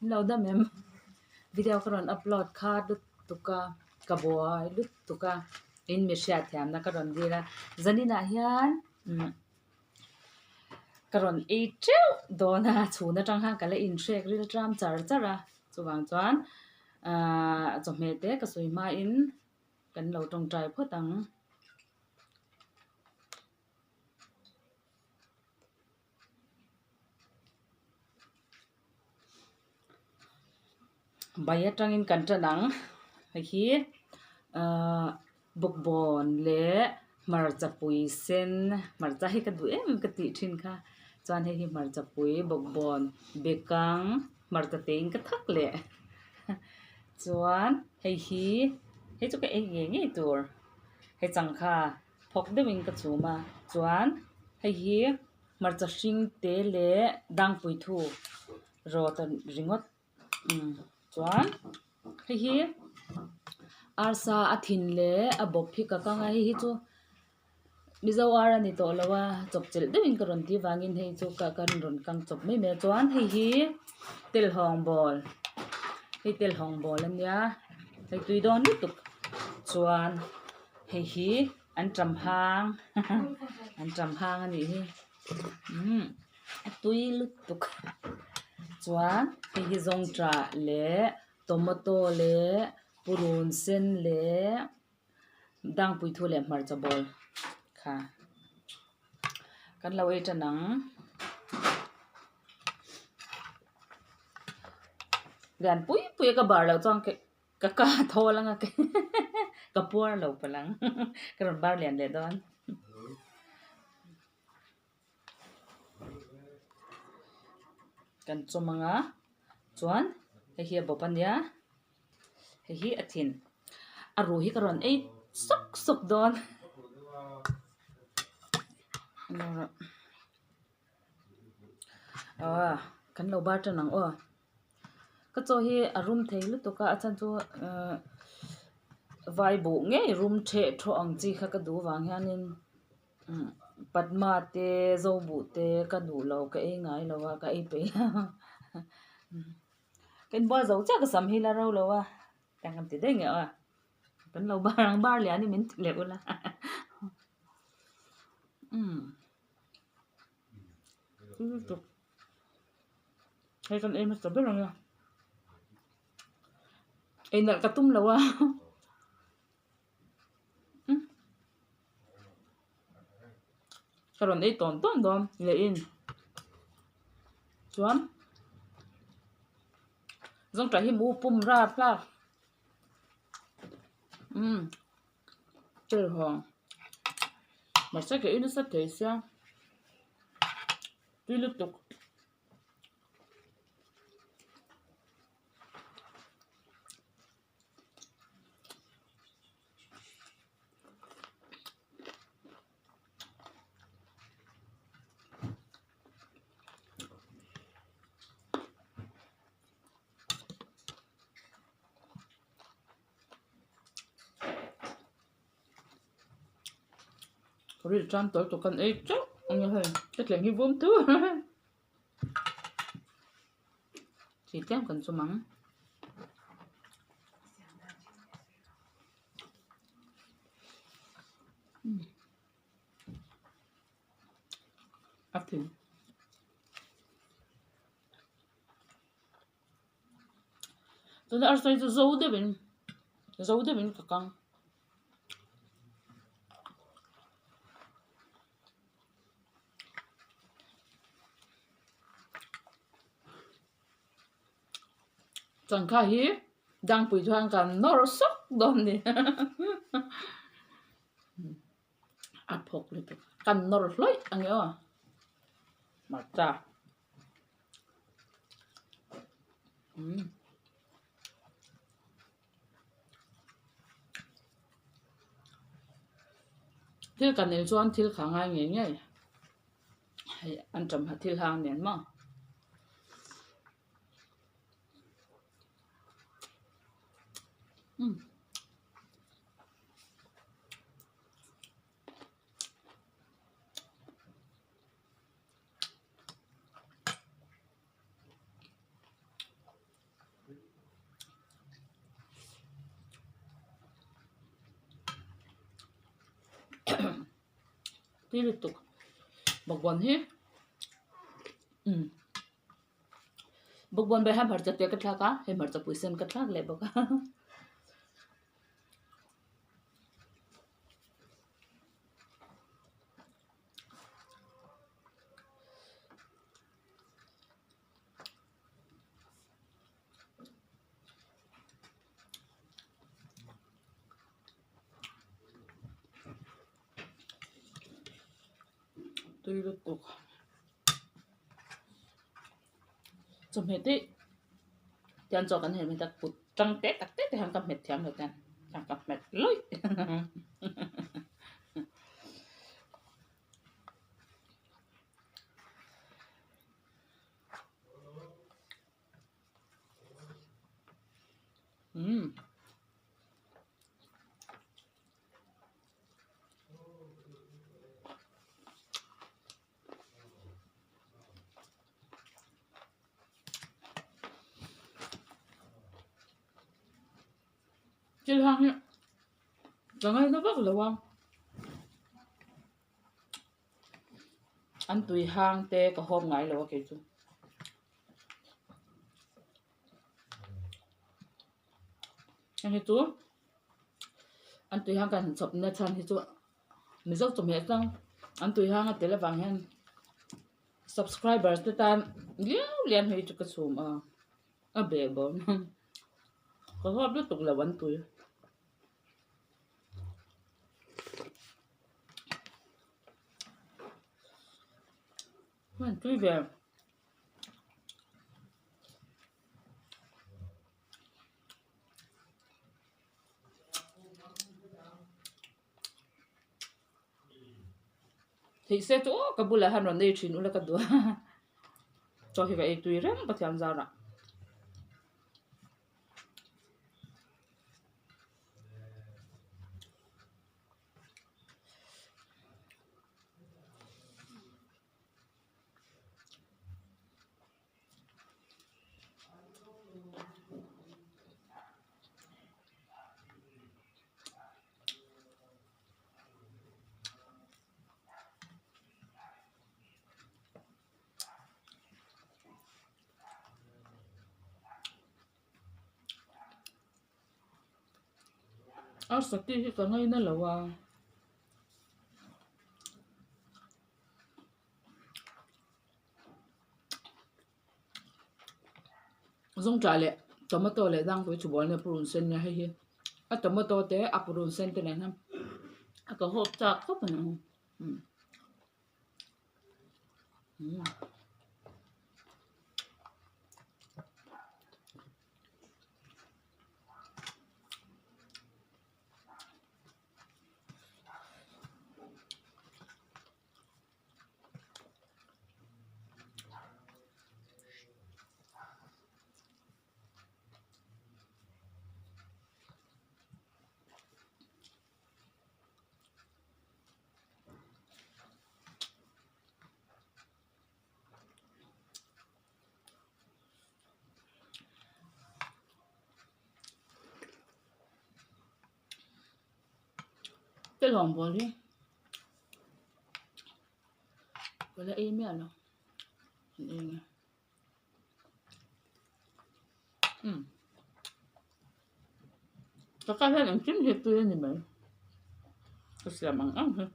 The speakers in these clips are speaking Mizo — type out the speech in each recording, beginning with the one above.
In lo dam em? Video ka rawn upload kha lutuk a, ka buai lutuk a, in mi hriatthiamna ka rawn dil a. Zaninah hian umm ka rawn ei teuh dawn a, chhun atang khan ka la inhrek ril tram char char a, chuvang chuan ahh chawhmeh te ka sawi hmain kan lo tawngtai phawt ang. Bai atangin kan tan ang hei hi ahh bawkbawn leh hmarcha pui sen hmarcha hi ka duh em ka tih thin kha chuan hei hi hmarcha pui bawkbawn bekang hmarcha tein ka thak leh chuan hei hi hei chu ka ei ngei ngei tur hei changkha. Phawk deuhin ka chhum a chuan hei hi hmarcha hring te leh dangpui thu rawt a ringawt umm chuan hei hi arsa a thin leh a bawp hi ka kang a hei hi chu mizo ar a ni tawh lo a chawpchilh deuhin ka rawn tih vangin hei chu ka ka rawn kang chawp mai mai a chuan hei hi telhawng bawl hei telhawng bawl a nia hei tui dawn lutuk chuan. Hei hi an ṭam hang an ṭam hang a nih hi umm a tui lutuk chuan hei hi zawngṭah leh tomato leh purun sen leh dangpuithu leh hmarcha bawl kha kan lo ei ṭan ang. Lian pui pui a ka bar loh chuan Ka ka thawl anga ka puar lo palh ang ka rawn bar lian leh dawn. Kan chawm anga chuan hei hi a bawp a nia hei hi a thin a ruh hi ka rawn ei sawk sawk dawn. Aw kan lo bar tan ang aw. Ka chaw hi a rum thei lutuk a a chhan chu ehh vai buh ngei rum theh thawh ang chi kha ka duh vang hianin umm padma te zo buh te ka duh lo ka ei ngai lo a ka ei peih lo ka inbual zo chiah ka sam hi la ro lo a tiang kan ti daih ngeuh a kan lo bar ang bar lian hi min ti leh ula umm lutuk. Hei kan ei hmasa ber ang e. Ei nalh ka tum lo a. Ka rawn ei tawn tawn dawn leh in. Chuan zawngṭah hi mu pum rap hlak. Umm hawng. Mahse ka ei nasa thei sia. Tui lutuk. Ril tan tawlh tawh kan ei teuh ang a hei ka thleng hi vum thu chi tlem kan chum ang. A thin. Tuna arsa hi chu zo deuhin zo deuhin ka kang. Changkha hi dangpui chuan kan nawr sawk dawn a ni a phawk lutuk kan nawr hlawih ang e aw hmarcha. Thil kan ei chuan thil kha ngai ngei ngei hei an ṭam ha thil hang nen maw. Tui lutuk bawkbawn hi umm bawkbawn ber hian hmarcha te ka thlak a hei hmarcha pui sen ka thlak leh bawk a. Tui lutuk chawhmeh te tiang chaw kan heh tak kut tang te tak te te hian ka hmet thiam lo chuan ka hmet lawih. Umm. Thil hang hi ka ngaina vak lo a. An tui hang te ka hawp ngai lo a kei chu. Hei hi chu an tui hang kan chhawp na chhan hi chu Mizo chawhmeh atang an tui hang a tel avang hian subscribers te tan liau lian hei chu ka chhum a a beh bawm ka huap lutuk lo an tui. Hman tui ve. Theih se chu aw ka bulah hian rawn nei thin ula ka duh a chaw hi ka ei tui reng Pathian zarah. Arsa tih hi ka ngaina lo a. Zawngṭah leh tomato leh dangpui chhubawl nia purun sen nia hei hi a tomato te a purun sen te nen hian a ka hawp chak khawp a ni umm. Te lawng bawl hi ka la ei miah lo an ei nge umm taka hian engkim hi tui a ni mai ka siam ang ang hi.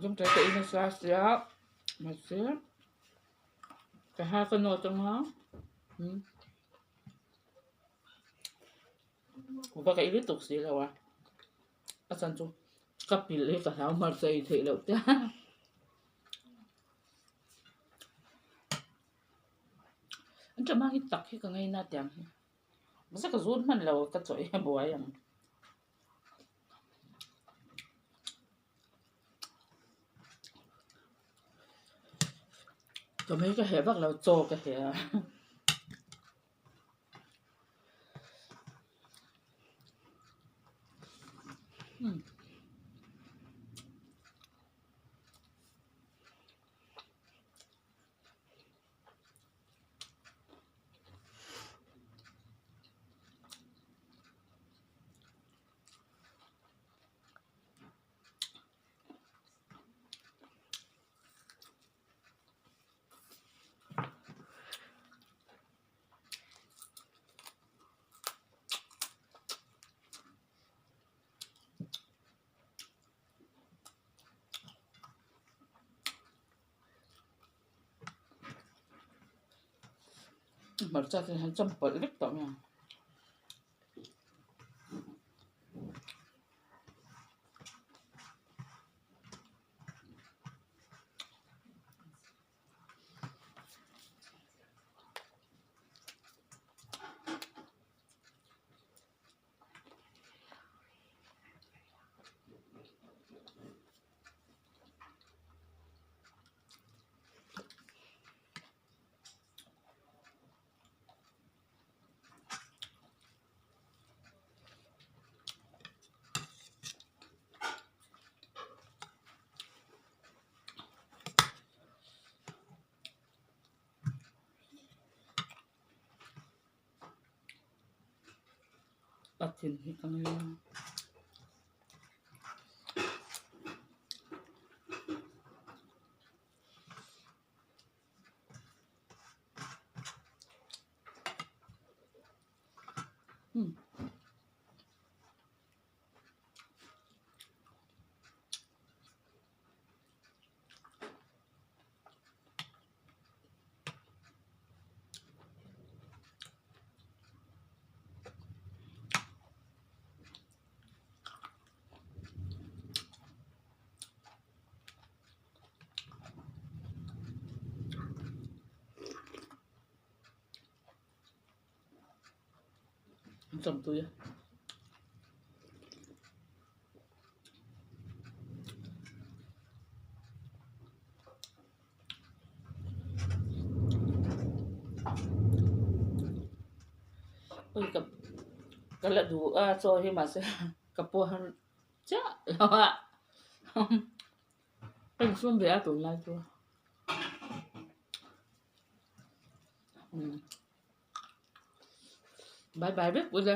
Zawngṭah ka ei nasa sia mahse ka ha ka nawt anga umm va ka ei lutuk si lo a a chhan chu ka pilh hi ka hlau hmarcha ei theih loh te. An ṭah hma hi tak hi ka ngaina tiang hi. Mahse ka zut hman lo ka chawih a buai ang. Chawhmeh ka heh vak lo chaw ka heh a. Hmarcha te hian chawmpawlh vek tawh mai ang. Pathin hi ka ngai a. Chawmtui a. Ui ka ka la duh a chaw hi mahse ka pawh har chiah lo a ka insum ve a tunlai chu umm bye bye vek ula.